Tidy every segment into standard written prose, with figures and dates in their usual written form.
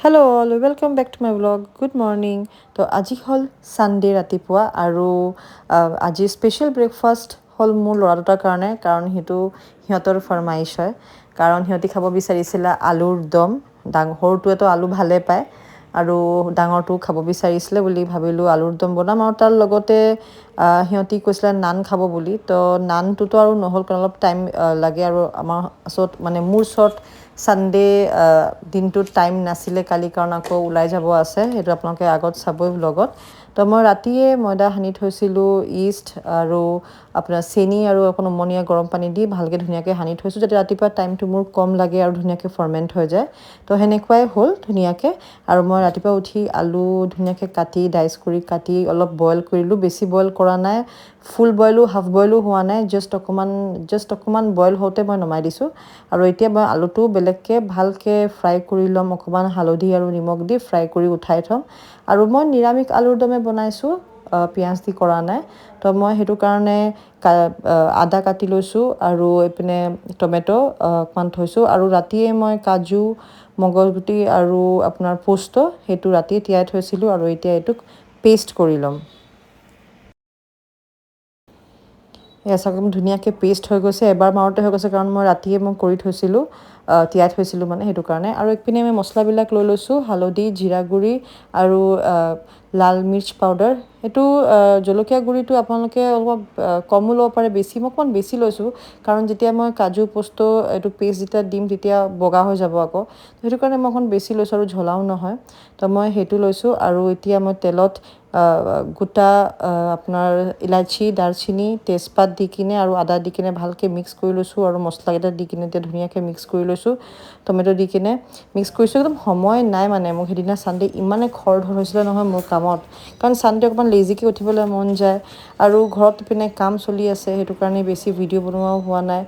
Hello all, welcome back to my vlog. Good morning. তো আজি হ'ল ছানডে ৰাতিপুৱা আৰু আজি স্পেচিয়েল ব্ৰেকফাষ্ট হ'ল মোৰ ল'ৰা দুটাৰ কাৰণে, কাৰণ সেইটো সিহঁতৰ ফৰমাইছ হয়। কাৰণ সিহঁতি খাব বিচাৰিছিলে আলুৰ দম। সৰুটোৱেতো আলু ভালে পায় আৰু ডাঙৰটো খাব বিচাৰিছিলে বুলি ভাবিলোঁ আলুৰ দম বনাম। আৰু তাৰ লগতে সিহঁতি কৈছিলে নান খাব বুলি। তো নানটোতো আৰু নহ'ল, কাৰণ অলপ টাইম লাগে আৰু আমাৰ ওচৰত, মানে মোৰ ওচৰত ছানডে দিনটোত টাইম নাছিলে কালি, কাৰণ আকৌ ওলাই যাব আছে। সেইটো আপোনালোকে আগত চাবই ভ্লগত। তো মই ৰাতিয়ে ময়দা সানি থৈছিলোঁ, ইষ্ট আৰু আপোনাৰ চেনি আৰু অকণ উমলীয়া গৰম পানী দি ভালকৈ ধুনীয়াকৈ সানি থৈছোঁ, যাতে ৰাতিপুৱা টাইমটো মোৰ কম লাগে আৰু ধুনীয়াকৈ ফাৰ্মেণ্ট হৈ যায়। তো সেনেকুৱাই হ'ল ধুনীয়াকৈ। আৰু মই ৰাতিপুৱা উঠি আলু ধুনীয়াকৈ কাটি, ডাইচ কৰি কাটি অলপ বইল কৰিলোঁ। বেছি বইল কৰা নাই, ফুল বইলো হাফ বইলো হোৱা নাই, জাষ্ট অকণমান বইল হওঁতে মই নমাই দিছোঁ। আৰু এতিয়া মই আলুটো বেলেগকৈ ভালকৈ ফ্ৰাই কৰি ল'ম, অকণমান হালধি আৰু নিমখ দি ফ্ৰাই কৰি উঠাই থ'ম। আৰু মই নিৰামিষ আলুৰ দমে বনাইছোঁ, পিঁয়াজ দি কৰা নাই। তো মই সেইটো কাৰণে আদা কাটি লৈছোঁ আৰু এইপিনে টমেট' অকণমান থৈছোঁ। আৰু ৰাতিয়ে মই কাজু, মগজগুটি আৰু আপোনাৰ পোস্ত সেইটো ৰাতিয়ে তিয়াই থৈছিলোঁ আৰু এতিয়া এইটোক পেষ্ট কৰি ল'ম। এয়া চাওক, একদম ধুনীয়াকৈ পেষ্ট হৈ গৈছে। এবাৰ মাৰোঁতে হৈ গৈছে, কাৰণ মই ৰাতিয়ে মই কৰি থৈছিলোঁ, তিয়াই থৈছিলোঁ মানে সেইটো কাৰণে। আৰু এইপিনে মই মছলাবিলাক লৈ লৈছোঁ, হালধি, জিৰা গুড়ি আৰু লাল মিৰ্চ পাউডাৰ। সেইটো জলকীয়া গুড়িটো আপোনালোকে অলপ কমো ল'ব পাৰে, বেছি মই অকণমান বেছি লৈছোঁ, কাৰণ যেতিয়া মই কাজু পোস্ত এইটো পেষ্ট যেতিয়া দিম তেতিয়া বগা হৈ যাব আকৌ, সেইটো কাৰণে মই অকণ বেছি লৈছোঁ আৰু জ্বলাও নহয়। তো মই সেইটো লৈছোঁ। আৰু এতিয়া মই তেলত গোটা আপোনাৰ ইলাচি, দালচিনি, তেজপাত দি কিনে আৰু আদা দি কিনে ভালকৈ মিক্স কৰি লৈছোঁ। আৰু মছলাকেইটা দি কিনে এতিয়া ধুনীয়াকৈ মিক্স কৰি লৈছোঁ, টমেট' দি কিনে মিক্স কৰিছোঁ। একদম সময় নাই, মানে মোক সেইদিনা ছানডে ইমানে খৰধৰ হৈছিলে নহয় মোৰ কামত, কাৰণ ছানডে অকণমান লেজিকৈ উঠিবলৈ মন যায় আৰু ঘৰত ইপিনে কাম চলি আছে, সেইটো কাৰণে বেছি ভিডিঅ' বনোৱাও হোৱা নাই,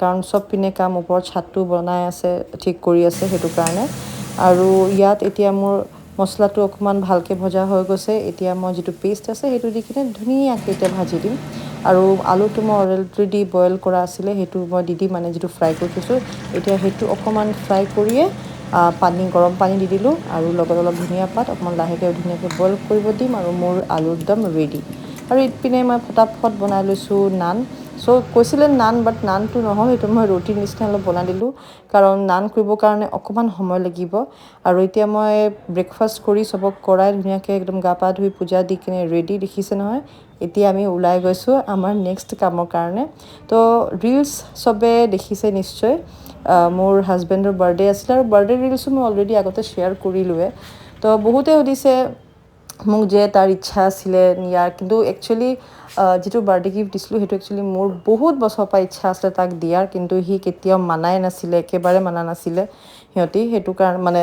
কাৰণ চব পিনে কাম, ওপৰত ছাদটো বনাই আছে, ঠিক কৰি আছে, সেইটো কাৰণে। আৰু ইয়াত এতিয়া মোৰ মছলাটো অকণমান ভালকৈ ভজা হৈ গৈছে। এতিয়া মই যিটো পেষ্ট আছে সেইটো দি কিনে ধুনীয়াকৈ এতিয়া ভাজি দিম। আৰু আলুটো মই অলৰেডি বইল কৰা আছিলে, সেইটো মই দি দিম, মানে যিটো ফ্ৰাই কৰি থৈছোঁ। এতিয়া সেইটো অকণমান ফ্ৰাই কৰিয়ে পানী, গৰম পানী দি দিলোঁ আৰু লগত অলপ ধনিয়া পাত, অকণমান লাহেকৈ ধুনীয়াকৈ বইল কৰিব দিম আৰু মোৰ আলুৰ দম ৰেডি। আৰু ইপিনে মই ফটাফট বনাই লৈছোঁ নান। চ' কৈছিলে নান, বাট নানটো নহ'ল, সেইটো মই ৰুটিৰ নিচিনা অলপ বনাই দিলোঁ, কাৰণ নান কৰিবৰ কাৰণে অকণমান সময় লাগিব। আৰু এতিয়া মই ব্ৰেকফাষ্ট কৰি চবক কৰাই ধুনীয়াকৈ একদম গা পা ধুই পূজা দি কিনে ৰেডি, দেখিছে নহয়। এতিয়া আমি ওলাই গৈছোঁ আমাৰ নেক্সট কামৰ কাৰণে। তো ৰিলচ চবে দেখিছে নিশ্চয়, মোৰ হাজবেণ্ডৰ বাৰ্থডে আছিলে আৰু বাৰ্থডে ৰিলচো মই অলৰেডি আগতে শ্বেয়াৰ কৰিলোঁৱে। তো বহুতে সুধিছে মোক যে তাৰ ইচ্ছা আছিলে নিয়াৰ, কিন্তু একচুৱেলি যিটো বাৰ্থডে গিফ্ট দিছিলোঁ সেইটো একচুৱেলি মোৰ বহুত বছৰৰ পৰা ইচ্ছা আছিলে তাক দিয়াৰ, কিন্তু সি কেতিয়াও মানাই নাছিলে, একেবাৰে মানা নাছিলে সিহঁতি। সেইটো কাৰণে মানে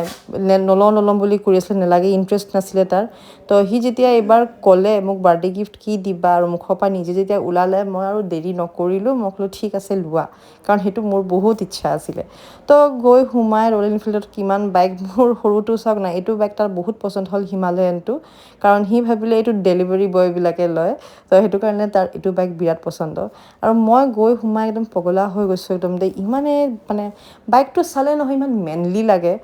নলওঁ নলওঁ বুলি কৰি আছিলে, নেলাগে, ইণ্টাৰেষ্ট নাছিলে তাৰ। তো সি যেতিয়া এইবাৰ ক'লে মোক বাৰ্থডে গিফ্ট কি দিবা, আৰু মুখৰ পৰা নিজে যেতিয়া ওলালে, মই আৰু দেৰি নকৰিলোঁ, মই ক'লোঁ ঠিক আছে লোৱা, কাৰণ সেইটো মোৰ বহুত ইচ্ছা আছিলে। তো গৈ সোমাই ৰয়েল এনফিল্ডত কিমান বাইক, মোৰ সৰুটো চাওক না, এইটো বাইক তাৰ বহুত পচন্দ হ'ল, হিমালয়ানটো, কাৰণ সি ভাবিলে এইটো ডেলিভাৰী বয়বিলাকে লয়। তো সেইটো কাৰণে তাৰ এইটো বাইক বিৰাট পচন্দ। আৰু মই গৈ সোমাই একদম পগলা হৈ গৈছোঁ একদম দেই, ইমানেই মানে বাইকটো চালে নহয় ইমান মেনলি লাগে।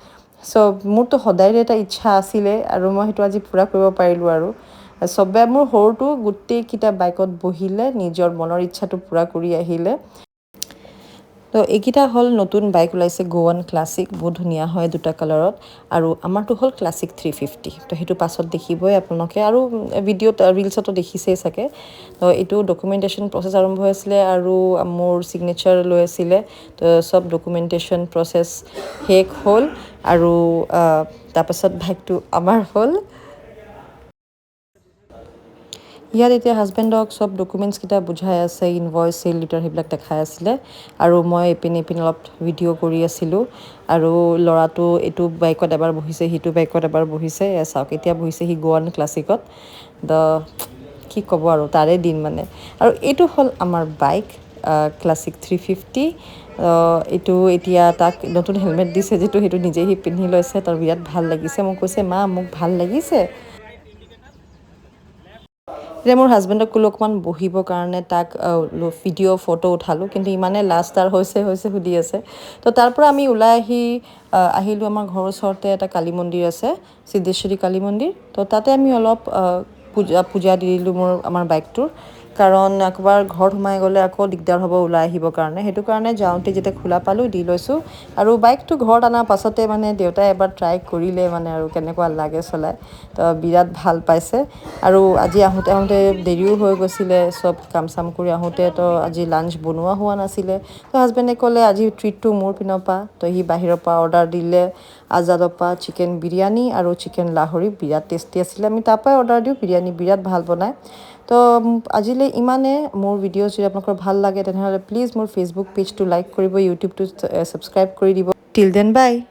চ' মোৰতো সদায় এটা ইচ্ছা আছিলে আৰু মই সেইটো আজি পূৰা কৰিব পাৰিলোঁ। আৰু চবে, মোৰ সৰুটো গোটেইকেইটা বাইকত বহিলে, নিজৰ মনৰ ইচ্ছাটো পূৰা কৰি আহিলে। তো এইকেইটা হ'ল নতুন বাইক ওলাইছে, গোৱান ক্লাছিক, বহুত ধুনীয়া হয় দুটা কালাৰত। আৰু আমাৰটো হ'ল ক্লাছিক 350। তো সেইটো পাছত দেখিবই আপোনালোকে আৰু ভিডিঅ'ত ৰিলচতো দেখিছেই চাগে। তো এইটো ডকুমেণ্টেশ্যন প্ৰচেছ আৰম্ভ হৈছিলে আৰু মোৰ ছিগনেচাৰ লৈ আছিলে। তো চব ডকুমেণ্টেশ্যন প্ৰচেছ শেষ হ'ল আৰু তাৰপাছত বাইকটো আমাৰ হ'ল। ইয়াত এতিয়া হাজবেণ্ডক চব ডকুমেণ্টছকেইটা বুজাই আছে, ইনভইচ, চেল লেটাৰ সেইবিলাক দেখাই আছিলে। আৰু মই এইপিনে এইপিনে অলপ ভিডিঅ' কৰি আছিলোঁ। আৰু ল'ৰাটো এইটো বাইকত এবাৰ বহিছে, সিটো বাইকত এবাৰ বহিছে। এয়া চাওক, এতিয়া বহিছে সি গোৱান ক্লাছিকত। কি ক'ব আৰু, তাৰে দিন মানে। আৰু এইটো হ'ল আমাৰ বাইক ক্লাছিক 350। এইটো এতিয়া তাক নতুন হেলমেট দিছে যিটো, সেইটো নিজে সি পিন্ধি লৈছে, তাৰ বিৰাট ভাল লাগিছে। মোক কৈছে, মা মোক ভাল লাগিছে। এতিয়া মোৰ হাজবেণ্ডক ক'লোঁ অকণমান বহিবৰ কাৰণে, তাক ভিডিঅ' ফটো উঠালোঁ, কিন্তু ইমানে লাজ তাৰ, হৈছে হৈছে সুধি আছে। তো তাৰ পৰা আমি ওলাই আহি আহিলোঁ। আমাৰ ঘৰৰ ওচৰতে এটা কালী মন্দিৰ আছে, সিদ্ধেশ্বৰী কালী মন্দিৰ। তো তাতে আমি অলপ পূজা দি দিলোঁ মোৰ আমাৰ বাইকটোৰ, কাৰণ একবাৰ ঘৰত সোমাই গ'লে আকৌ দিগদাৰ হ'ব ওলাই আহিবৰ কাৰণে। সেইটো কাৰণে যাওঁতে যেতিয়া খোলা পালোঁ, দি লৈছোঁ। আৰু বাইকটো ঘৰত অনাৰ পাছতে মানে দেউতাই এবাৰ ট্ৰাই কৰিলে মানে আৰু কেনেকুৱা লাগে চলাই, তো বিৰাট ভাল পাইছে। আৰু আজি আহোঁতে আহোঁতে দেৰিও হৈ গৈছিলে, চব কাম চাম কৰি আহোঁতে। তো আজি লাঞ্চ বনোৱা হোৱা নাছিলে। তো হাজবেণ্ডে ক'লে, আজি ট্ৰিটটো মোৰ পিনৰ পৰা। তো সি বাহিৰৰ পৰা অৰ্ডাৰ দিলে, আজাদৰ পৰা চিকেন বিৰিয়ানী আৰু চিকেন লাহৰি, বিৰাট টেষ্টি আছিলে। আমি তাৰ পৰাই অৰ্ডাৰ দিওঁ, বিৰিয়ানী বিৰাট ভাল বনায়। তো আজিলৈ ইমানে। মোৰ ভিডিঅ' যদি আপোনালোকৰ ভাল লাগে, তেনেহ'লে প্লিজ মোৰ ফেচবুক পেজটো লাইক কৰিব, ইউটিউবটো ছাবস্ক্ৰাইব কৰি দিব। Till then, bye.